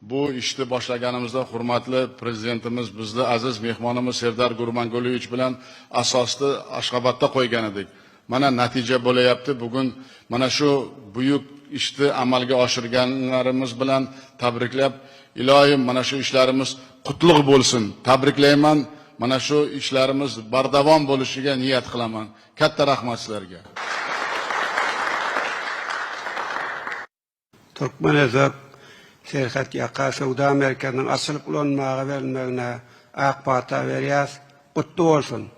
Bu ishni boshlaganimizda hurmatli prezidentimiz, bizni aziz mehmonimiz Serdar Gurbangulievich bilan asosni Ashxobodda qo'ygan edik. Mana natija bo'layapti. Bugun mana shu buyuk ishni amalga oshirganlarimiz bilan tabriklab, iloyim mana shu ishlarimiz qutlug' bo'lsin. Tabriklayman. Mana shu ishlarimiz bardavom bo'lishiga niyat qilaman. Katta rahmat sizlarga. Türkmen-Özbek serhetýaka söwda merkeziniň açylyp ulanmaga berilmegine ak pata berýäs. Gutly bolsun!